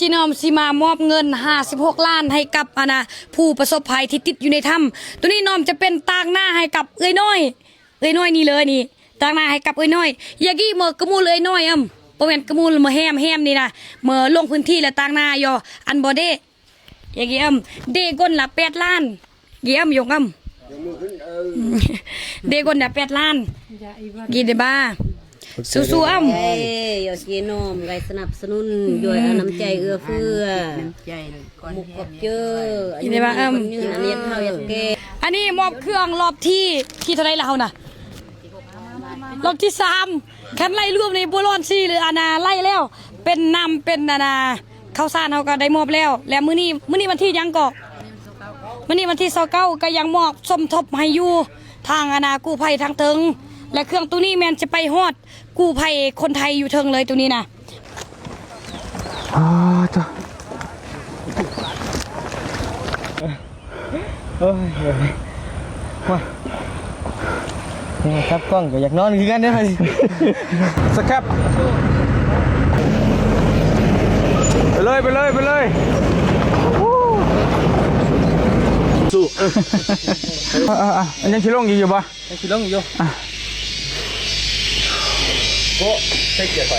ຈີນ້ອມຊິມາມອບເງິນຫ້າສິບຫົກລ້ານໃຫ້ກັບ ອັນນະ ຜູ້ປະສົບໄພທີ່ຕິດຢູ່ໃນຖ້ຳ. ໂຕນີ້ນ້ອມຈະເປັນຕາງໜ້າໃຫ້ກັບເອື້ອຍນ້ອຍ, ເອື້ອຍນ້ອຍນີ້ເລີຍນີ້, ຕາງໜ້າໃຫ້ກັບເອື້ອຍນ້ອຍ. ຢາກີເມີກະມູນເອື້ອຍນ້ອຍອຳ, ບໍ່ແມ່ນກະມູນເມີແຮມ, ແຮມນີ້ນະ ເມີລົງພື້ນທີ່ແລ້ວຕາງໜ້າຍໍ ອັນບໍ່ເດ້. ຢາກີອຳ ເດກົນລະແປດລ້ານ. ເດກົນລະແປດລ້ານ. ກິນໄດ້ບໍ່? ສູ້ໆອຳ. ເອີ ຢາກກິນນົມ ກະສະໜັບສະໜູນດ້ວຍນ້ຳໃຈເອື້ອເຟື້ອ. ຂອບໃຈ ຂອບໃຈ. ກິນໄດ້ບໍ່ອຳ? ອັນນີ້ມອບເຄື່ອງລອບທີ ທີເທົ່າໃດລະເຮົານະ? ລອບທີສາມ. ຄັນໄລ່ລວມນີ້ບໍ່ລອດສີ່ ຫຼື ອັນນະ ໄລ່ແລ້ວ ເປັນນ້ຳ ເປັນ ອັນນະ ເຂົ້າສານເຮົາກໍໄດ້ມອບແລ້ວ. ແລະ ມື້ນີ້ ມື້ນີ້ວັນທີຫຍັງເກາະ? ມື້ນີ້ວັນທີຊາວເກົ້າ ກໍຍັງມອບສົມທົບໃຫ້ຢູ່ທາງ ອັນນະ ກູ້ໄພທາງເທິງ ແລະ ເຄື່ອງໂຕນີ້ແມ່ນຈະໄປຮອດກູ້ໄພຄົນໄທຢູ່ເທິງເລີຍ ໂຕນີ້ນະ. ອໍ ໂທ້. ໂອ້ຍ ໂອ້ຍ ໂອ້ຍ ຈັບກ້ອງກໍຢາກນອນຄືກັນເດ້ ສະແຄັບ ໄປເລີຍ ໄປເລີຍ ໄປເລີຍ. ສູ້ ອ່າ ອ່າ ອ່າ ຍັງຊິລົງອີກຢູ່ບໍ່? ຍັງຊິລົງຢູ່. ອ່າ ໂອ້ ໃສ່ເກຍໄປ.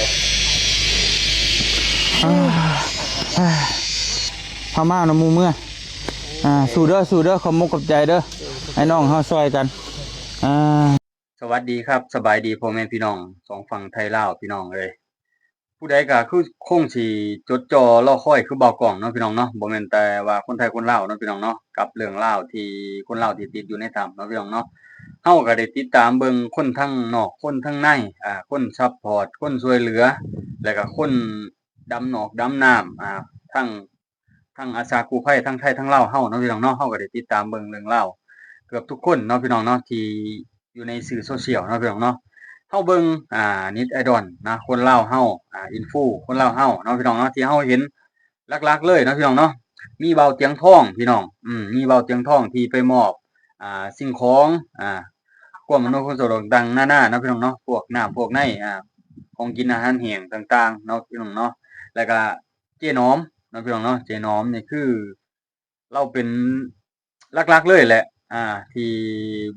ອ່າ ອ່າ ພາມາເນາະ ໝູ່ເມືອ. ອ່າ ສູ້ເດີ ສູ້ເດີ ຂອບມຸກຂອບໃຈເດີ ໄອ້ນ້ອງເຮົາຊ່ອຍກັນ. ອ່າ ສະຫວັດດີຄັບ ສະບາຍດີພໍ່ແມ່ພີ່ນ້ອງສອງຝັ່ງໄທລາວ ພີ່ນ້ອງເອີຍ. ຜູ້ໃດກໍຄືຄົງຊິຈົດຈ່ອລໍຄອຍຄືບ່າວກ້ອງເນາະ ພີ່ນ້ອງເນາະ. ບໍ່ແມ່ນແຕ່ວ່າຄົນໄທຄົນລາວເນາະ ພີ່ນ້ອງເນາະ, ກັບເລື່ອງລາວທີ່ຄົນລາວທີ່ຕິດຢູ່ໃນຖ້ຳເນາະ ພີ່ນ້ອງເນາະ. ເຮົາກໍໄດ້ຕິດຕາມເບິ່ງຄົນທາງນອກ ຄົນທາງໃນ ອ່າ ຄົນຊັບພອດ ຄົນຊ່ວຍເຫຼືອ ແລ້ວກໍຄົນ ດຳນອກດຳນ້ຳ ອ່າ ທັງ ທັງອາສາກູ້ໄພ ທັງໄທທັງລາວເຮົາເນາະ ພີ່ນ້ອງເນາະ. ເຮົາກໍໄດ້ຕິດຕາມເບິ່ງເລື່ອງລາວເກືອບທຸກຄົນເນາະ ພີ່ນ້ອງເນາະ ທີ່ຢູ່ໃນສື່ໂຊຊຽວເນາະ ພີ່ນ້ອງເນາະ. ເຮົາເບິ່ງ ອ່າ ເນັດໄອດອນນະ ຄົນລາວເຮົາ ອ່າ ອິນຟູ ຄົນລາວເຮົາເນາະ ພີ່ນ້ອງເນາະ ທີ່ເຮົາເຫັນຫຼັກໆເລີຍເນາະ ພີ່ນ້ອງເນາະ. ມີບ່າວຕຽງທອງ ພີ່ນ້ອງ ອືມ ມີບ່າວຕຽງທອງທີ່ໄປມອບ ອ່າ ສິ່ງຂອງ ອ່າ ຄວາມອຳນວຍຄວາມສະດວກຕ່າງໆນານາເນາະ ພີ່ນ້ອງເນາະ, ພວກນ້ຳພວກໃນ ອ່າ ຂອງກິນອາຫານແຫ້ງຕ່າງໆເນາະ ພີ່ນ້ອງເນາະ. ແລ້ວກະເຈໜອມເນາະ ພີ່ນ້ອງເນາະ, ເຈໜອມນີ້ຄືລາວເປັນຫຼັກໆເລີຍແຫຼະ ອ່າ ທີ່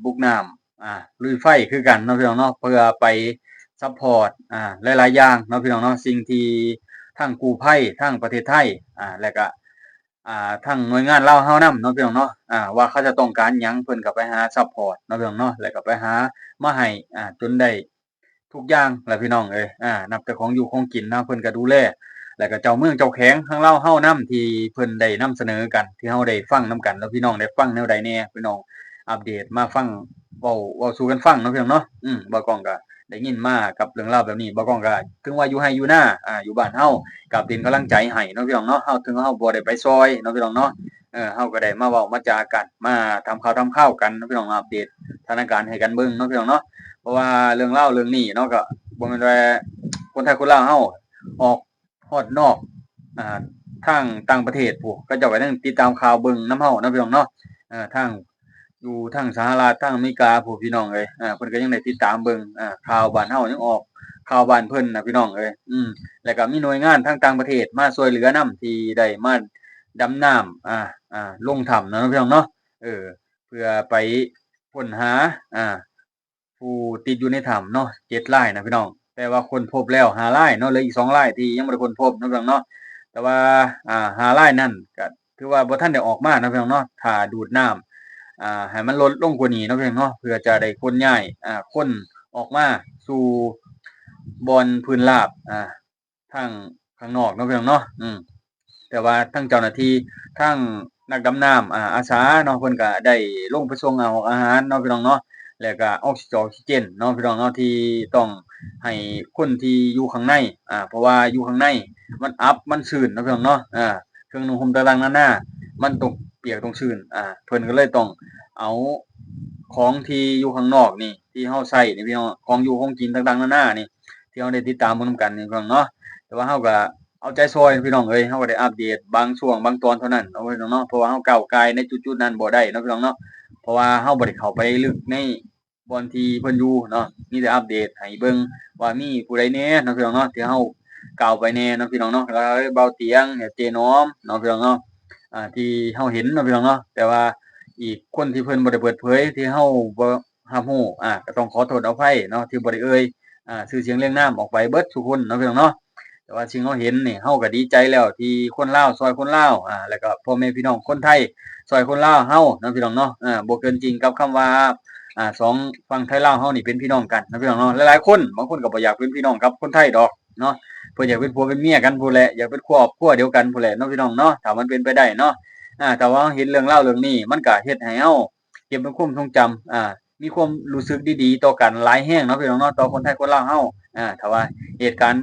ບຸກນ້ຳ ອ່າ ລຸຍໄຟຄືກັນເນາະ ພີ່ນ້ອງເນາະ, ເພື່ອໄປຊັບພອດ ອ່າ ຫຼາຍໆຢ່າງເນາະ ພີ່ນ້ອງເນາະ, ສິ່ງທີ່ທາງກູ້ໄພ ທາງປະເທດໄທ ອ່າ ແລ້ວກະ ອ່າ ທາງໜ່ວຍງານລາວເຮົານຳເນາະ ພີ່ນ້ອງເນາະ ອ່າ ວ່າເຂົາຈະຕ້ອງການຫຍັງ ເພິ່ນກໍໄປຫາຊັບພອດເນາະ ພີ່ນ້ອງເນາະ, ແລ້ວກໍໄປຫາມາໃຫ້ ອ່າ ຈົນໄດ້ທຸກຢ່າງລະ ພີ່ນ້ອງເອີຍ. ອ່າ ນັບແຕ່ຂອງຢູ່ຂອງກິນນະ ເພິ່ນກໍດູແລ ແລ້ວກໍເຈົ້າເມືອງເຈົ້າແຂວງທາງລາວເຮົານຳ ທີ່ເພິ່ນໄດ້ນຳສະເໜີກັນ ທີ່ເຮົາໄດ້ຟັງນຳກັນເນາະ ພີ່ນ້ອງ. ໄດ້ຟັງແນວໃດແດ່ ພີ່ນ້ອງ ອັບເດດມາຟັງ ເວົ້າ ເວົ້າສູ່ກັນຟັງເນາະ ພີ່ນ້ອງເນາະ. ອືມ ບ່າວກ້ອງກໍ ໄດ້ຍິນມາກັບເລື່ອງລາວແບບນີ້ ບ່າວກ້ອງກໍເຖິງວ່າຢູ່ໄຮ່ຢູ່ນາ ອ່າ ຢູ່ບ້ານເຮົາ ກໍເປັນກຳລັງໃຈໃຫ້ເນາະ ພີ່ນ້ອງເນາະ. ເຮົາເຖິງເຮົາບໍ່ໄດ້ໄປຊ່ອຍເນາະ ພີ່ນ້ອງເນາະ, ເອີ ເຮົາກໍໄດ້ມາເວົ້າມາຈາກັນ ມາຖາມຂ່າວຖາມຄາວກັນເນາະ ພີ່ນ້ອງເນາະ, ອັບເດດສະຖານະການໃຫ້ກັນເບິ່ງເນາະ ພີ່ນ້ອງເນາະ. ເພາະວ່າເລື່ອງລາວເລື່ອງນີ້ເນາະ ກໍບໍ່ແມ່ນວ່າຄົນໄທຄົນລາວເຮົາອອກຮອດນອກ ອ່າ ທາງຕ່າງປະເທດພຸ້ນ ເຂົາເຈົ້າກໍຍັງຕິດຕາມຂ່າວເບິ່ງນຳເຮົາເນາະ ພີ່ນ້ອງເນາະ. ເອີ ທາງ ຢູ່ທາງສະຫະລັດ ທາງອາເມລິກາພຸ້ນ ພີ່ນ້ອງເອີຍ, ອ່າ ເພິ່ນກໍຍັງໄດ້ຕິດຕາມເບິ່ງ ອ່າ ຂ່າວບ້ານເຮົາຍັງອອກ ຂ່າວບ້ານເພິ່ນນະ ພີ່ນ້ອງເອີຍ. ອືມ ແລ້ວກໍມີໜ່ວຍງານທາງຕ່າງປະເທດມາຊ່ວຍເຫຼືອນຳ ທີ່ໄດ້ມາດຳນ້ຳ ອ່າ ອ່າ ລົງຖ້ຳນະ ພີ່ນ້ອງເນາະ, ເອີ ເພື່ອໄປຄົ້ນຫາ ອ່າ ຜູ້ຕິດຢູ່ໃນຖ້ຳເນາະ ເຈັດລາຍນະ ພີ່ນ້ອງ, ແຕ່ວ່າຄົ້ນພົບແລ້ວຫ້າລາຍເນາະ, ເຫຼືອອີກສອງລາຍທີ່ຍັງບໍ່ໄດ້ຄົ້ນພົບເນາະ ພີ່ນ້ອງເນາະ. ແຕ່ວ່າ ອ່າ ຫ້າລາຍນັ້ນກໍ ຖືວ່າບໍ່ທັນໄດ້ອອກມາເນາະ ພີ່ນ້ອງເນາະ, ຖ້າດູດນ້ຳ ອ່າ ໃຫ້ມັນລົດລົງກວ່ານີ້ເນາະ ພີ່ນ້ອງເນາະ, ເພື່ອຈະໄດ້ຂົນຍ້າຍ ອ່າ ຄົນອອກມາສູ່ບ່ອນພື້ນລາບ ອ່າ ທາງຂ້າງນອກເນາະ ພີ່ນ້ອງເນາະ. ອືມ ແຕ່ວ່າທັງເຈົ້າໜ້າທີ່ ທັງນັກດຳນ້ຳ ອ່າ ອາສາເນາະ ເພິ່ນກໍໄດ້ລົງໄປສົ່ງອາຫານເນາະ ພີ່ນ້ອງເນາະ, ແລ້ວກໍອອກຊິ ອອກຊີເຈນເນາະ ພີ່ນ້ອງເນາະ ທີ່ຕ້ອງໃຫ້ຄົນທີ່ຢູ່ຂ້າງໃນ ອ່າ ເພາະວ່າຢູ່ຂ້າງໃນມັນອັບ ມັນຊື້ນເນາະ ພີ່ນ້ອງເນາະ. ເຄື່ອງນຸ່ງຫົ່ມຕ່າງໆນານາ ມັນຕ້ອງປຽກຕ້ອງຊື້ນ ອ່າ ເພິ່ນກໍເລີຍຕ້ອງເອົາຂອງທີ່ຢູ່ຂ້າງນອກນີ້ ທີ່ເຮົາໃຊ້ນີ້ ພີ່ນ້ອງ, ຂອງຢູ່ຂອງກິນຕ່າງໆນານານີ້ ທີ່ເຮົາໄດ້ຕິດຕາມເບິ່ງນຳກັນນີ້ ພີ່ນ້ອງເນາະ. ແຕ່ວ່າເຮົາກໍເອົາໃຈຊ່ອຍ ພີ່ນ້ອງເອີຍ, ເຮົາກໍໄດ້ອັບເດດບາງຊ່ວງບາງຕອນເທົ່ານັ້ນເນາະ ພີ່ນ້ອງເນາະ, ເພາະວ່າເຮົາກ້າວກ່າຍໃນຈຸດໆນັ້ນບໍ່ໄດ້ເນາະ ພີ່ນ້ອງເນາະ, ເພາະວ່າເຮົາບໍ່ໄດ້ເຂົ້າໄປເລິກໃນ ບ່ອນທີ່ເພິ່ນຢູ່ເນາະ, ມີແຕ່ອັບເດດໃຫ້ເບິ່ງວ່າມີຜູ້ໃດແດ່ເນາະ ພີ່ນ້ອງເນາະ, ທີ່ເຮົາ ກ່າວໄປແດ່ເນາະພີ່ນ້ອງເນາະ ແລ້ວເບົາຕຽງ ເຈ້ນ້ອມເນາະພີ່ນ້ອງເນາະ ອ່າ ທີ່ເຮົາເຫັນເນາະພີ່ນ້ອງເນາະ ແຕ່ວ່າອີກຄົນທີ່ເພິ່ນບໍ່ໄດ້ເປີດເຜີຍ ທີ່ເຮົາບໍ່ຮັບຮູ້ ອ່າ ກໍຕ້ອງຂໍໂທດອະໄພເນາະ ທີ່ບໍ່ໄດ້ເອີ່ຍ ອ່າ ຊື່ສຽງລຽງນາມອອກໄປເບິດທຸກຄົນເນາະພີ່ນ້ອງເນາະ. ແຕ່ວ່າສິ່ງເຮົາເຫັນນີ້ ເຮົາກໍດີໃຈແລ້ວທີ່ຄົນລາວຊ່ອຍຄົນລາວ ອ່າ ແລ້ວກໍພໍ່ແມ່ພີ່ນ້ອງຄົນໄທຊ່ອຍຄົນລາວເຮົາເນາະພີ່ນ້ອງເນາະ. ເອີ ບໍ່ເກີນຈິງກັບຄຳວ່າ ອ່າ ສອງຝັ່ງໄທລາວເຮົານີ້ເປັນພີ່ນ້ອງກັນເນາະພີ່ນ້ອງເນາະ. ຫຼາຍໆຄົນ ບາງຄົນກໍບໍ່ຢາກເປັນພີ່ນ້ອງກັບຄົນໄທດອກເນາະ ເພິ່ນຢາກເປັນຜົວເປັນເມຍກັນພຸ້ນແຫຼະ ຢາກເປັນຄອບຄົວດຽວກັນພຸ້ນແຫຼະເນາະພີ່ນ້ອງເນາະ. ຖ້າມັນເປັນໄປໄດ້ເນາະ ອ່າ ຖ້າວ່າເຮົາເຫັນເລື່ອງລາວເລື່ອງນີ້ ມັນກໍເຮັດໃຫ້ເຮົາ ເກັບເປັນຄວາມຊົງຈຳ ອ່າ ມີຄວາມຮູ້ສຶກດີໆຕໍ່ກັນຫຼາຍແຮງເນາະພີ່ນ້ອງເນາະ ຕໍ່ຄົນໄທຄົນລາວເຮົາ. ອ່າ ຖ້າວ່າເຫດການ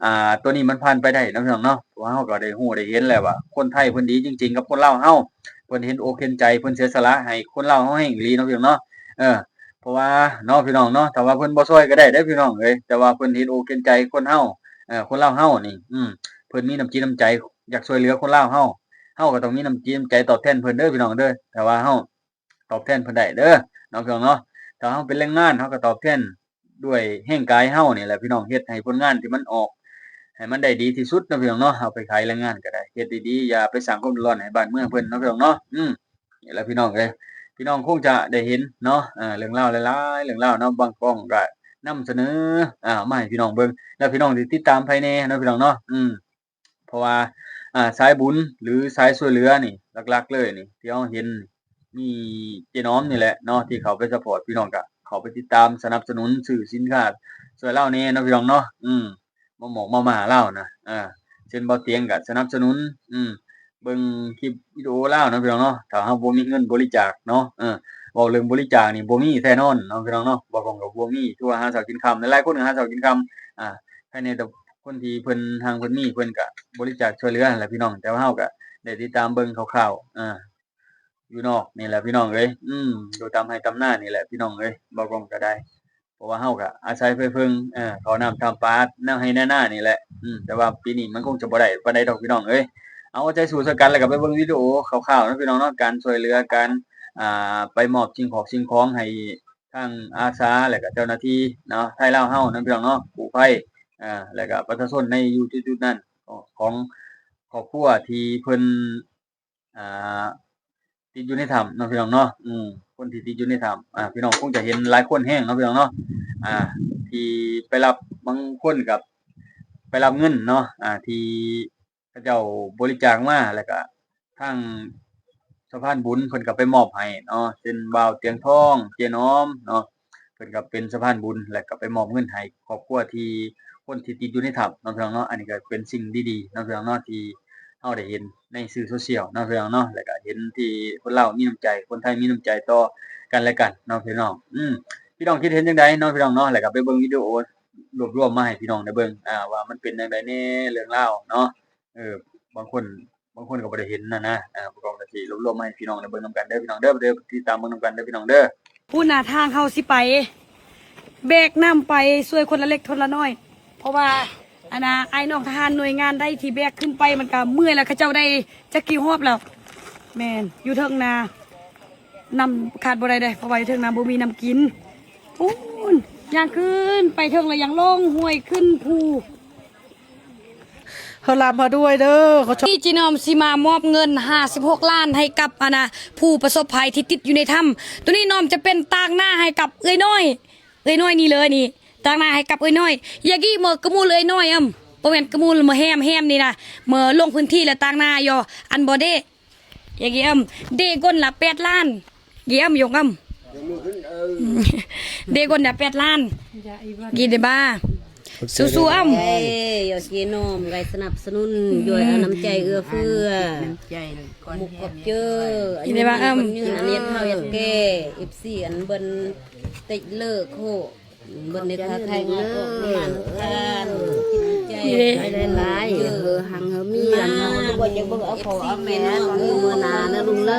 ອ່າ ຕົວນີ້ມັນຜ່ານໄປໄດ້ເນາະພີ່ນ້ອງເນາະ ເພາະວ່າເຮົາກໍໄດ້ຮູ້ໄດ້ເຫັນແລ້ວວ່າ ຄົນໄທເພິ່ນດີຈິງໆກັບຄົນລາວເຮົາ ເພິ່ນເຫັນອົກເຫັນໃຈ ເພິ່ນເສຍສະຫຼະໃຫ້ຄົນລາວເຮົາແຮງອີ່ຫຼີເນາະພີ່ນ້ອງເນາະ. ເອີ ເພາະວ່າເນາະພີ່ນ້ອງເນາະ ຖ້າວ່າເພິ່ນບໍ່ຊ່ອຍກໍໄດ້ເດີ້ພີ່ນ້ອງເອີຍ ແຕ່ວ່າເພິ່ນເຫັນອົກເຫັນໃຈຄົນເຮົາ ເອີ ຄົນລາວເຮົານີ້ ອືມ ເພິ່ນມີນ້ຳຈິດນ້ຳໃຈ ຢາກຊ່ວຍເຫຼືອຄົນລາວເຮົາ ເຮົາກໍຕ້ອງມີນ້ຳຈິດນ້ຳໃຈຕອບແທນເພິ່ນເດີ້ພີ່ນ້ອງເດີ້. ຖ້າວ່າເຮົາ ຕອບແທນເພິ່ນໄດ້ເດີເນາະພີ່ນ້ອງເນາະ. ຖ້າເຮົາເປັນແຮງງານ ເຮົາກໍຕອບແທນດ້ວຍແຮງກາຍເຮົານີ້ແຫຼະພີ່ນ້ອງ ເຮັດໃຫ້ຜົນງານທີ່ມັນອອກໃຫ້ມັນໄດ້ດີທີ່ສຸດເນາະພີ່ນ້ອງເນາະ. ເຮົາໄປຂາຍແຮງງານກໍໄດ້ ເຮັດດີໆ ຢ່າໄປສ້າງຄວາມເດືອດຮ້ອນໃຫ້ບ້ານເມືອງເພິ່ນເນາະພີ່ນ້ອງເນາະ. ອືມ ນີ້ແຫຼະພີ່ນ້ອງເອີຍ ພີ່ນ້ອງຄົງຈະໄດ້ເຫັນເນາະ ເອີ ເລື່ອງລາວຫຼາຍໆເລື່ອງລາວເນາະ ບາງກ້ອງກໍນຳສະເໜີ ອ່າ ມາໃຫ້ພີ່ນ້ອງເບິ່ງ ແລ້ວພີ່ນ້ອງຊິຕິດຕາມໃຜແດ່ເນາະພີ່ນ້ອງເນາະ. ອືມ ເພາະວ່າ ອ່າ ສາຍບຸນ ຫຼື ສາຍຊ່ວຍເຫຼືອນີ້ ຫຼັກໆເລີຍນີ້ ທີ່ເຮົາເຫັນມີເຈ້ນ້ອມນີ້ແຫຼະເນາະ ທີ່ເຂົ້າໄປຊັບພອດ. ພີ່ນ້ອງກໍເຂົ້າໄປຕິດຕາມສະໜັບສະໜູນ ຊື້ສິນຄ້າຊ່ວຍລາວແດ່ເນາະພີ່ນ້ອງເນາະ. ອືມ ມາໝອກມາມ້າລາວນະ ເອີ ເຊັ່ນເບົາຕຽງກໍສະໜັບສະໜູນ ອືມ ເບິ່ງຄລິບວິດີໂອລາວເນາະພີ່ນ້ອງເນາະ. ຖ້າເຮົາບໍ່ມີເງິນບໍລິຈາກເນາະ ເອີ ເວົ້າເລື່ອງບໍລິຈາກນີ້ບໍ່ມີແນ່ນອນເນາະພີ່ນ້ອງເນາະ. ບໍ່ກອງກໍບໍ່ມີ ຖືວ່າຫາເຊົ້າກິນຄ່ຳ ຫຼາຍໆຄົນກໍຫາເຊົ້າກິນຄ່ຳ ອ່າ ພາຍໃນແຕ່ ຄົນທີ່ເພິ່ນຮັ່ງເພິ່ນມີ ເພິ່ນກະບໍລິຈາກຊ່ວຍເຫຼືອຫັ້ນແຫຼະພີ່ນ້ອງ. ແຕ່ວ່າເຮົາກະໄດ້ຕິດຕາມເບິ່ງຄ່າວໆ ອ່າ ຢູ່ນອກນີ້ແຫຼະພີ່ນ້ອງເອີຍ ອືມ ຢູ່ຕາມໄຮ່ຕາມນານີ້ແຫຼະພີ່ນ້ອງເອີຍ. ບໍ່ກອງກະໄດ້ ເພາະວ່າເຮົາກະອາໄສໄຟເພິ່ງ ເອີ ເຂົ້ານ້ຳທຳປາ ນຳໄຮ່ນານານີ້ແຫຼະ ອືມ ແຕ່ວ່າປີນີ້ມັນຄົງຈະບໍ່ໄດ້ປານໃດດອກພີ່ນ້ອງເອີຍ. ເອົາໃຈສູ້ໃສ່ກັນ ແລ້ວກະໄປເບິ່ງວິດີໂອຄ່າວໆເນາະພີ່ນ້ອງເນາະ ການຊ່ວຍເຫຼືອ ການ ອ່າ ໄປມອບສິ່ງຂອງສິ່ງຂອງໃຫ້ ທາງອາສາ ແລະກະເຈົ້າໜ້າທີ່ເນາະ ໄທລາວເຮົານຳພີ່ນ້ອງເນາະ ກູ້ໄພ ເອີ ແລະກະປະຊາຊົນໃນຢູ່ຈຸດໆນັ້ນ ຂອງຄອບຄົວທີ່ເພິ່ນ ອ່າ ຕິດຢູ່ໃນຖ້ຳເນາະພີ່ນ້ອງເນາະ. ອືມ ຄົນທີ່ຕິດຢູ່ໃນຖ້ຳ ອ່າ ພີ່ນ້ອງຄົງຈະເຫັນຫຼາຍຄົນແຮງເນາະພີ່ນ້ອງເນາະ ອ່າ ທີ່ໄປຮັບ ບາງຄົນກະໄປຮັບເງິນເນາະ ອ່າ ທີ່ ເຂົາເຈົ້າບໍລິຈາກມາ ແລ້ວກະທາງສະພານບຸນເພິ່ນກະໄປມອບໃຫ້ເນາະ ເຊັ່ນ ບ່າວຕຽງທອງ ເຈ້ນ້ອມເນາະ ເພິ່ນກະເປັນສະພານບຸນ ແລ້ວກະໄປມອບເງິນໃຫ້ຄອບຄົວທີ່ ຄົນທີ່ຕິດຢູ່ໃນຖ້ຳເນາະພີ່ນ້ອງເນາະ. ອັນນີ້ກະເປັນສິ່ງດີໆເນາະພີ່ນ້ອງເນາະ ທີ່ເຮົາໄດ້ເຫັນໃນສື່ໂຊຊຽວເນາະພີ່ນ້ອງເນາະ ແລ້ວກະເຫັນທີ່ຄົນລາວມີນ້ຳໃຈ ຄົນໄທມີນ້ຳໃຈຕໍ່ກັນແລະກັນເນາະພີ່ນ້ອງ. ອືມ ພີ່ນ້ອງຄິດເຫັນຈັ່ງໃດເນາະພີ່ນ້ອງເນາະ ແລ້ວກະໄປເບິ່ງວິດີໂອ ລວບລວມມາໃຫ້ພີ່ນ້ອງໄດ້ເບິ່ງ ອ່າ ວ່າມັນເປັນຈັ່ງໃດແດ່ເລື່ອງລາວເນາະ. ເອີ ບາງຄົນ ບາງຄົນກໍບໍ່ໄດ້ເຫັນຫັ້ນນະ ອ່າ ປະກອບກໍຊິລວບລວມມາໃຫ້ພີ່ນ້ອງໄດ້ເບິ່ງນຳກັນເດີພີ່ນ້ອງເດີ ເດີ ຕິດຕາມເບິ່ງນຳກັນເດີພີ່ນ້ອງເດີ. ພຸ້ນນະ ທາງເຮົາຊິໄປ ແບກນ້ຳໄປຊ່ວຍຄົນລະເລັກຄົນລະນ້ອຍ ເພາະວ່າ ອັນນ່າ ອ້າຍນ້ອງທະຫານໜ່ວຍງານໃດທີ່ແບກຂຶ້ນໄປ ມັນກະເມື່ອຍລະ ເຂົາເຈົ້າໄດ້ຈັກກີ່ຮອບແລ້ວ. ແມ່ນ ຢູ່ເທິງນະ ນ້ຳຂາດບໍ່ໄດ້ເດ້ ເພາະວ່າຢູ່ເທິງນະບໍ່ມີນ້ຳກິນ. ພຸ້ນ ຍ່າງຂຶ້ນໄປເທິງລະ ຍ່າງລົງຫ້ວຍຂຶ້ນພູ. ເຮົາລຳເຮົາດ້ວຍເດີ ເຂົາຊອບ. ນີ້ຈີນ້ອມຊິມາມອບເງິນຫ້າສິບຫົກລ້ານໃຫ້ກັບ ອັນນ່າ ຜູ້ປະສົບໄພທີ່ຕິດຢູ່ໃນຖ້ຳ. ໂຕນີ້ນ້ອມຈະເປັນຕາງໜ້າໃຫ້ກັບເອື້ອຍນ້ອຍ ເອື້ອຍນ້ອຍນີ້ເລີຍນີ້ ຕາງໜ້າໃຫ້ກັບເອື້ອຍນ້ອຍ. ຢາກີເມີກະມູນເອື້ອຍນ້ອຍອຳ ບໍ່ແມ່ນກະມູນເມີແຮມ ແຮມນີ້ນະ ເມີລົງພື້ນທີ່ລະຕາງໜ້າຍໍ ອັນບໍ່ເດ້ ຢາກີອຳ ເດ້ກົ້ນລະແປດລ້ານ ກີອຳ ຢົງອຳ ເດ້ກົ້ນລະແປດລ້ານ ກີເດບາ ສູ້ໆອຳ. ເອີ ຢາກີນ້ອມໄດ້ສະໜັບສະໜູນດ້ວຍນ້ຳໃຈເອື້ອເຟື້ອ ຂອບມຸກຂອບເຈີ ອາຍຸໝັ້ນຂວັນຍືນ ອັນເຮັດເຂົ້າເຮັດແກ່ ເອັຟຊີ ອັນເບິ່ງຕິດເລີໂຄ ເບິ່ງໃນທ່າທາງເລີ ໃຫ້ຫຼາຍໆ ເຮີຮັງເຮີມີ ອັນເຮົາບໍ່ຢາກເບິ່ງເອົາພໍ່ເອົາແມ່ເນາະ ເອີ ເມື່ອໜ້ານະລຸງເລີ.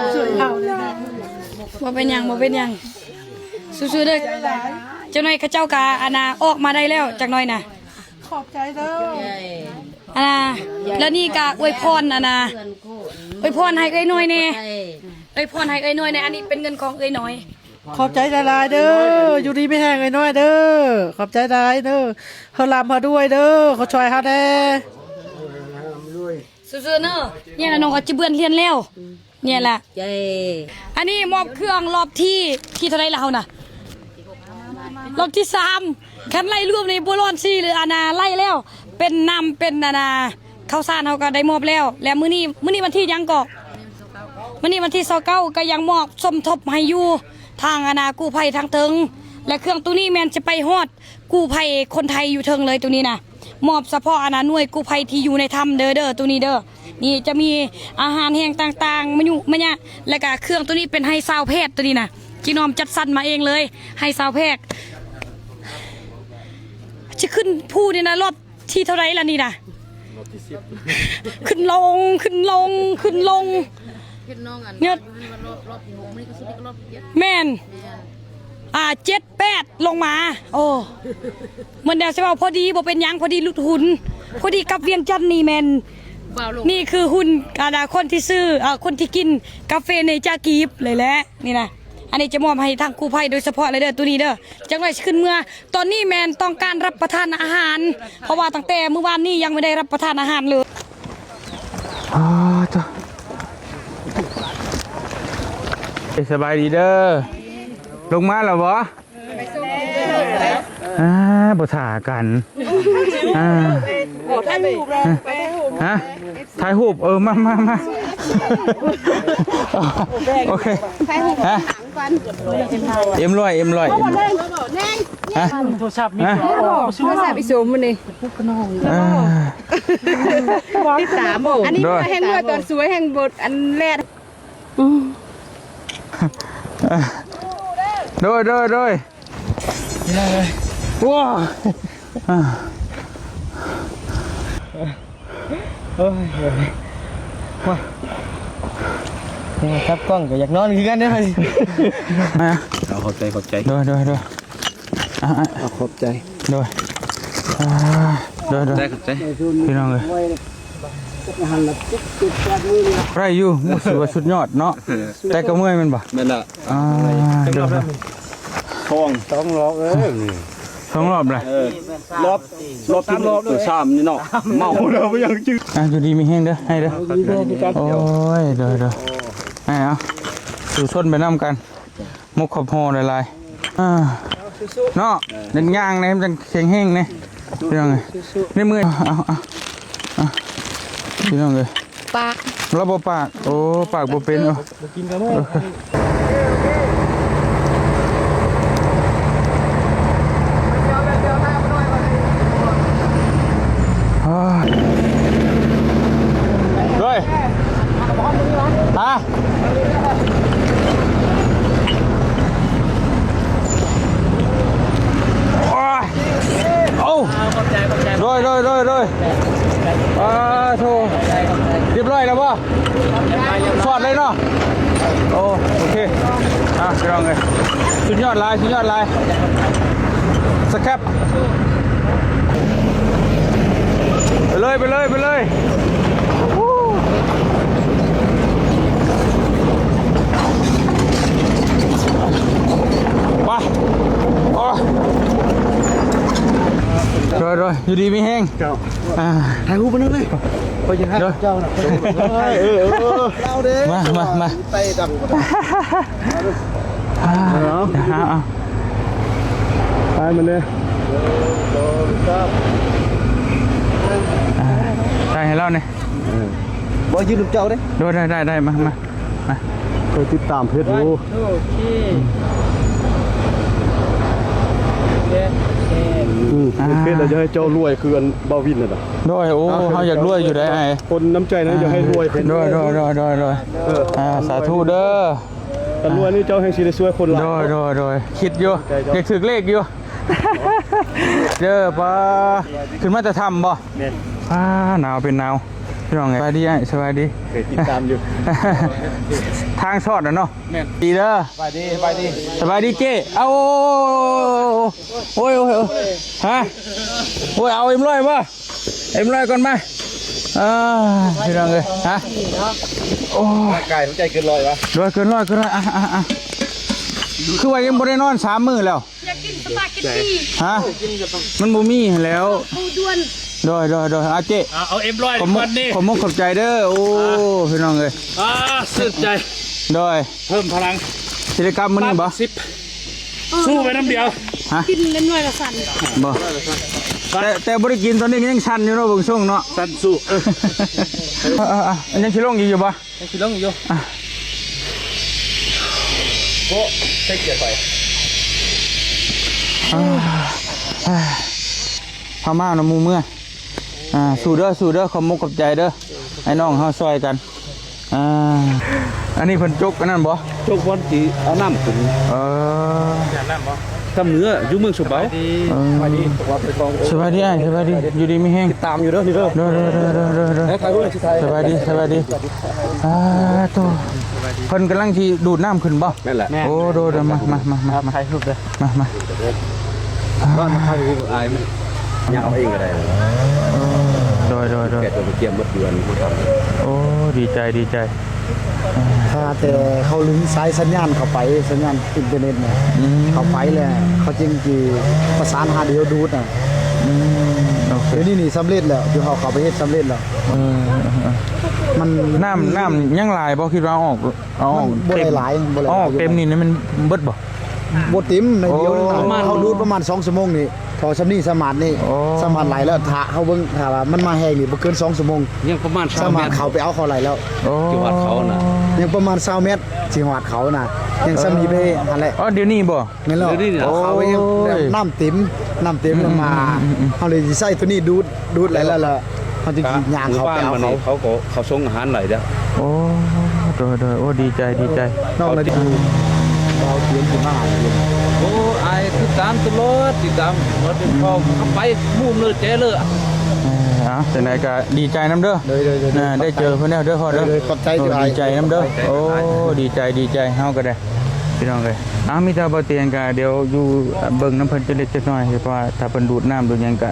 ບໍ່ເປັນຫຍັງ ບໍ່ເປັນຫຍັງ ສູ້ໆເດີ. ຈັກໜ້ອຍເຂົາເຈົ້າກະ ອັນນ່າ ອອກມາໄດ້ແລ້ວ ຈັກໜ້ອຍນະ. ຂອບໃຈເດີ. ອັນນ່າ ແລ້ວນີ້ກະອວຍພອນ ອັນນ່າ ອວຍພອນໃຫ້ເອື້ອຍນ້ອຍແດ່ ອວຍພອນໃຫ້ເອື້ອຍນ້ອຍແດ່. ອັນນີ້ເປັນເງິນຂອງເອື້ອຍນ້ອຍ ຂອບໃຈຫຼາຍໆເດີ ຢູ່ດີມີແຮງເອື້ອຍນ້ອຍເດີ ຂອບໃຈຫຼາຍເດີ ເຮົາລ່ຳເຮົາລວຍເດີ ເຂົາຊ່ອຍເຮົາແດ່ ສູ້ໆເດີ. ນີ້ລະ ນ້ອງກໍຈະເບືອນຮຽນແລ້ວ ນີ້ລະ ໃຈ ອັນນີ້ມອບເຄື່ອງລອບທີ ທີເທົ່າໃດລະເຮົານະ ລອບທີສາມ ຄັນໄລ່ລວມນີ້ບໍ່ລອດສີ່ ຫຼື ອັນນາ ໄລ່ແລ້ວ ເປັນນ້ຳ ເປັນ ອັນນາ ເຂົ້າສານເຮົາກໍໄດ້ມອບແລ້ວ ແລະ ມື້ນີ້ ມື້ນີ້ວັນທີຫຍັງເກາະ ມື້ນີ້ວັນທີຊາວເກົ້າ ກໍຍັງມອບສົມທົບໃຫ້ຢູ່ທາງ ອັນນາ ກູ້ໄພທາງເທິງ ແລະ ເຄື່ອງໂຕນີ້ແມ່ນຈະໄປຮອດ ກູ້ໄພຄົນໄທຢູ່ເທິງເລີຍໂຕນີ້ນະ ມອບສະເພາະ ອັນນາ ໜ່ວຍກູ້ໄພທີ່ຢູ່ໃນຖ້ຳເດີ ເດີ ໂຕນີ້ເດີ. ນີ້ຈະມີອາຫານແຫ້ງຕ່າງໆ ມະຍຸມະຍະ ແລ້ວກະເຄື່ອງໂຕນີ້ເປັນໃຫ້ຊາວແພກໂຕນີ້ນະ ຈີນ້ອມຈັດສັນມາເອງເລີຍ ໃຫ້ຊາວແພກ ຊິຂຶ້ນພູນີ້ນະ ລອບທີເທົ່າໃດລະນີ້ນະ ລອບທີສິບ ຂຶ້ນລົງ ຂຶ້ນລົງ ຂຶ້ນລົງ ເຮັດນ້ອງອັນ ເງິດ ລອບ ລອບທີຫົກ ມື້ນີ້ກໍສຸດ ນີ້ກໍລອບທີເຈັດ ແມ່ນ ແມ່ນ ອ່າ ເຈັດ ແປດ ລົງມາ ໂອ້ ມັນແນວຊິເວົ້າພໍດີ ບໍ່ເປັນຫຍັງ ພໍດີຫຼຸດຫຸ່ນ ພໍດີກັບວຽງຈັນນີ້ແມ່ນ ນີ້ຄືຫຸ່ນ ອັນນາ ຄົນທີ່ຊື້ ເອີ ຄົນທີ່ກິນກາເຟເນຈາກີບເລີຍແຫຼະ ນີ້ນະ. ອັນນີ້ຈະມອບໃຫ້ທາງກູ້ໄພໂດຍສະເພາະເລີຍເດີ ໂຕນີ້ເດີ ຈັກໜ້ອຍຊິຂຶ້ນເມືອ. ຕອນນີ້ແມ່ນຕ້ອງການຮັບປະທານອາຫານ ເພາະວ່າຕັ້ງແຕ່ມື້ວານນີ້ຍັງບໍ່ໄດ້ຮັບປະທານອາຫານເລີຍ. ອໍ ເຈົ້າ ເອີ ສະບາຍດີເດີ ລົງມາແລ້ວບໍ່? ອ່າ ບໍ່ຖ້າກັນ ອ່າ ຮະ ຖ່າຍຮູບ ເອີ ມາ ມາ ມາ ໂອເຄ ຮະ ເອັມຮ້ອຍ ເອັມຮ້ອຍ ຮະ ໂທລະສັບມີ ໂທລະສັບອີ່ສົມມື້ນີ້ ອ່າ ຕິດຕາມ ອັນນີ້ແຮ່ງເມື່ອຕອນສວຍ ແຮ່ງບົດ ອັນແລດ ໂດຍ ໂດຍ ໂດຍ ພີ່ນ້ອງເອີຍ ວ້າ ໂອ້ຍ ໂອ້ຍ ວ້າ ຈັບກ້ອງກໍຢາກນອນຄືກັນເດ້ ເອົາ ຂອບໃຈ ຂອບໃຈ ໂດຍ ໂດຍ ໂດຍ ອ່າ ອ່າ ເອົາ ຂອບໃຈ ໂດຍ ອ່າ ໂດຍ ໂດຍ ຂອບໃຈ ພີ່ນ້ອງເອີຍ ໄດ້ຢູ່ ຮູ້ສຶກວ່າສຸດຍອດເນາະ ແຕ່ກໍເມື່ອຍແມ່ນບໍ່? ແມ່ນລະ ອ່າ ສອງ ສອງລອບເອີຍ ສອງລອບລະ ເອີ ລອບ ລອບທີ່ສາມນີ້ເນາະ ເມົາແລ້ວບໍ່ຢາກຈື່ ອ່າ ຢູ່ດີມີແຮງເດີ ໃຫ້ເດີ ໂອ້ຍ ໂດຍ ໂດຍ ໃຫ້ ເອົາ ສູ້ຊົນໄປນຳກັນ ໝົກຂອບຫໍ່ຫຼາຍໆ ອ່າ ເນາະ ເດີນຍ່າງແດ່ ມັນຈັ່ງແຂງແຮງແດ່ ພີ່ນ້ອງເອີຍ ໃນເມື່ອຍ ເອົາ ເອົາ ເອົາ ພີ່ນ້ອງເອີຍ ປາກ ລາວບໍ່ປາກ ໂອ້ ປາກບໍ່ເປັນ ເອີ ບໍ່ກິນກໍເມື່ອຍ ໂດຍ ຮະ ໂອ້ຍ ໂອ້ ຂອບໃຈ ຂອບໃຈ ໂດຍ ໂດຍ ໂດຍ ໂດຍ ອ່າ ໂທ ຮຽບຮ້ອຍແລ້ວບໍ່? ສອດເລີຍເນາະ ໂອ້ ໂອເຄ ອ່າ ພີ່ນ້ອງເອີຍ ສຸດຍອດຫຼາຍ ສຸດຍອດຫຼາຍ ສະແຄບ ໄປເລີຍ ໄປເລີຍ ໄປເລີຍ ໄປ ໂອ້ ໂດຍ ໂດຍ ຢູ່ດີມີແຮງ ເຈົ້າ ອ່າ ຖ່າຍຮູບມານຳເລີຍ ຂ້ອຍຊິຫາເຈົ້ານະ ເອີ ເອີ ເອີ ເອົາເດ້ ມາ ມາ ມາ ໄປດຳ ອ່າ ເອົາ ເອົາ ເອົາ ໄປມາເລີຍ ອ່າ ຖ່າຍໃຫ້ລາວແດ່ ເອີ ບໍ່ຢືນນຳເຈົ້າເດ້ ໂດຍ ໄດ້ ໄດ້ ໄດ້ ມາ ມາ ມາ ຂ້ອຍຕິດຕາມເຟສຢູ່ ໂອເຄ ອືມ ອ່າ ເຟສແລ້ວຢາກໃຫ້ເຈົ້າລວຍຄືອັນບ່າວວິນນັ້ນນະ ໂດຍ ໂອ້ ເຮົາຢາກລວຍຢູ່ໃດ໋ອ້າຍ ຄົນນ້ຳໃຈນະ ຢາກໃຫ້ລວຍ ໂດຍ ໂດຍ ໂດຍ ໂດຍ ອ່າ ສາທຸເດີ ຄັນລວຍນີ້ເຈົ້າແຮ່ງຊິໄດ້ຊ່ວຍຄົນຫຼາຍ ໂດຍ ໂດຍ ໂດຍ ຄິດຢູ່ ຢາກຖືກເລກຢູ່ ເດີ ປ້າ ຂຶ້ນມາແຕ່ຖ້ຳບໍ່? ແມ່ນ ປ້າ ໜາວເປັນໜາວ ພີ່ນ້ອງເອີຍ ສະບາຍດີອ້າຍ ສະບາຍດີ ເຄີຍຕິດຕາມຢູ່ ທາງຊອດນະເນາະ ແມ່ນ ດີເດີ ສະບາຍດີ ສະບາຍດີ ສະບາຍດີເຈ້ ເອົາ ໂອ້ຍ ໂອ້ຍ ໂອ້ຍ ຮະ ໂອ້ຍ ເອົາເອັມຮ້ອຍບໍ່? ເອັມຮ້ອຍກ່ອນມາ ອ່າ ພີ່ນ້ອງເອີຍ ຮະ ໂອ້ຍ ກາຍຫົວໃຈເກີນຮ້ອຍວະ ຮ້ອຍ ເກີນຮ້ອຍ ເກີນຮ້ອຍ ອ່ະ ອ່ະ ອ່ະ ຄືວ່າຍັງບໍ່ໄດ້ນອນສາມມື້ແລ້ວ. ຢາກກິນສະປາເກັດຕີ. ຮະ? ມັນບໍ່ມີຫັ້ນແລ້ວ. ໂອ້ ດ່ວນ. ໂດຍ ໂດຍ ໂດຍ. ອາ ເຈ້ ເອົາ ເອັມຮ້ອຍ ຂອບມຸກ ນີ້ ຂອບມຸກຂອບໃຈເດີ. ໂອ້ ອ່າ ພີ່ນ້ອງເອີຍ ອ່າ ຊື່ນໃຈ. ໂດຍ ເພີ່ມພະລັງ. ຊິໄດ້ກັບມື້ນີ້ບໍ່? ສິບ ເອີ ສູ້ໄປນຳດຽວ. ຮະ? ກິນເລັກນ້ອຍລະສັ່ນບໍ່? ແຕ່ ແຕ່ບໍ່ໄດ້ກິນ ຕອນນີ້ກໍຍັງສັ່ນຢູ່ເນາະ ເບິ່ງຊົງເນາະ ສັ່ນສູ້. ເອີ ເອີ ເອີ ຍັງຊິລົງອີກຢູ່ບໍ່? ຍັງຊິລົງຢູ່. ອ່ະ ໂອ້ ໃສ່ເກຍໄປ. ອ່າ ອ່າ ພາມານຳໝູ່ເມືອ. ອ່າ ສູ້ເດີ ສູ້ເດີ ຂອບມຸກຂອບໃຈເດີ ອ້າຍນ້ອງເຮົາຊ່ອຍກັນ. ອ່າ ອັນນີ້ເພິ່ນຈົກອັນນັ້ນບໍ່? ຈົກບ່ອນທີ່ເອົານ້ຳຂຶ້ນ. ເອີ ຢາກນ້ຳບໍ່? ທາງເໜືອຢູ່ເມືອງສະເບົາ. ເອີ ສະບາຍດີອ້າຍ ສະບາຍດີ ຢູ່ດີມີແຮງ. ຕິດຕາມຢູ່ເດີ ນີ້ເດີ. ໂດຍ ໂດຍ ໂດຍ ໂດຍ ໂດຍ. ສະບາຍດີ ສະບາຍດີ. ອ່າ ໂຕ ເພິ່ນກຳລັງຊິດູດນ້ຳຂຶ້ນບໍ່? ແມ່ນແຫຼະ. ໂອ້ ໂດຍ ໂດຍ ມາ ມາ ມາ ມາ ຖ່າຍຮູບເດີ ມາ ມາ. ນອນມາຖ່າຍຮູບ ອາຍມັນ ຍ່າງເອົາເອງກໍໄດ້. ໂດຍ ໂດຍ ໂດຍ. ແກະຕົວໄປກຽມໝົດຢູ່ອັນ ໂອ້ ດີໃຈ ດີໃຈ. ຖ້າແຕ່ເຂົາລຶງສາຍສັນຍານເຂົ້າໄປ ສັນຍານອິນເຕີເນັດນະ ອືມ ເຂົ້າໄປແລ້ວ ເຂົາຈຶ່ງຊິປະສານຫາດຽວດູດນະ. ອືມ ໂອເຄ. ດຽວນີ້ນີ້ສຳເລັດແລ້ວ ທີ່ເຮົາເຂົ້າໄປເຮັດສຳເລັດແລ້ວ. ເອີ ມັນ ນ້ຳ ນ້ຳຍັງຫຼາຍບໍ່? ຄິດວ່າອອກ ເອົາອອກ ມັນບໍ່ໄດ້ຫຼາຍ ບໍ່ໄດ້ຫຼາຍ. ເອົາອອກເຕັມນີ້ມັນເບິດບໍ່? ບໍ່ເຕັມ ໜ້ອຍດຽວ. ໂອ້ ເຮົາດູດປະມານສອງຊົ່ວໂມງນີ້ ເທົ່າຊ່ຳນີ້ສາມາດນີ້ ໂອ້ ສາມາດໄຫຼແລ້ວ. ຖ້າເຮົາເບິ່ງ ຖ້າວ່າມັນມາແຮງນີ້ ບໍ່ເກີນສອງຊົ່ວໂມງ ຍັງປະມານຊາວແມັດ ສາມາດເຂົ້າໄປເອົາເຂົາໄຫຼແລ້ວ. ໂອ້ ຊິຮອດເຂົານະ ຍັງປະມານຊາວແມັດ ຊິຮອດເຂົານະ ຍັງຊ່ຳນີ້ໄປຫັ້ນແຫຼະ. ອໍ ດຽວນີ້ບໍ່? ແມ່ນແລ້ວ. ດຽວນີ້ນະ ໂອ້ຍ ເຂົາໄປຍັງນ້ຳເຕັມ ນ້ຳເຕັມ ອືມ ແລ້ວມາ ອືມ ອືມ ອືມ ເຮົາເລີຍຊິໃຊ້ໂຕນີ້ດູດ ດູດໄຫຼແລ້ວ ແລ້ວເຮົາຈຶ່ງ ກະ ຍ່າງເຂົ້າໄປເອົາເຂົາ. ເຂົາ ເຂົາສົ່ງອາຫານໄຫຼເດ້. ໂອ້ ໂດຍ ໂດຍ. ໂອ້ ດີໃຈ ດີໃຈ. ນ້ອງລະ ເອົາຂຽນຂຶ້ນມາ. ໂອ້ ອ້າຍຕິດຕາມຕະຫຼອດ ຕິດຕາມຕະຫຼອດ. ອືມ ເຂົ້າໄປໝູ່ເລີຍແຈເລີຍ. ເອີ ເອົາ ຈັ່ງໃດກໍດີໃຈນຳເດີ. ໂດຍ ໂດຍ ໂດຍ. ໄດ້ເຈີເພິ່ນແລ້ວເດີພໍ່ເດີ. ໂດຍ ໂດຍ. ຂອບໃຈ ໂອ້ ຫຼາຍ ດີໃຈນຳເດີ. ໂອ້ ດີໃຈ ດີໃຈ ເຮົາກໍໄດ້ ພີ່ນ້ອງເອີຍ. ເອົາ ມີແຕ່ບ່າວຕຽງກະດຽວຢູ່ເບິ່ງນຳເພິ່ນຈັກເລັກຈັກນ້ອຍ ເພາະວ່າຖ້າເພິ່ນດູດນ້ຳດູດຫຍັງກະ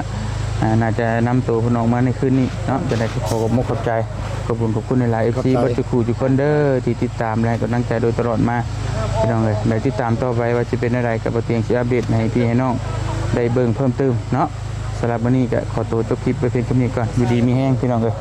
ອ່າ ໜ້າຈະນຳໂຕເພິ່ນອອກມາໃນຄືນນີ້ເນາະ. ຈັ່ງໃດກໍຂໍຂອບມຸກຂອບໃຈ ຂອບຄຸນ ຂອບຄຸນຫຼາຍໆ ເອັຟຊີ ເບິດສູ່ຄູ່ທຸກຄົນເດີ ທີ່ຕິດຕາມ ແລະ ໃຫ້ກຳລັງໃຈໂດຍຕະຫຼອດມາ ພີ່ນ້ອງເອີຍ. ໄດ້ຕິດຕາມຕໍ່ໄປວ່າຊິເປັນແນວໃດ ກໍບ່າວຕຽງຊິອັບເດດໃຫ້ພີ່ໃຫ້ນ້ອງໄດ້ເບິ່ງເພີ່ມຕື່ມເນາະ. ສຳລັບມື້ນີ້ກໍຂໍໂຕຈົບຄລິບໄວ້ພຽງສ່ຳນີ້ກ່ອນ. ຢູ່ດີມີແຮງ ພີ່ນ້ອງເອີຍ.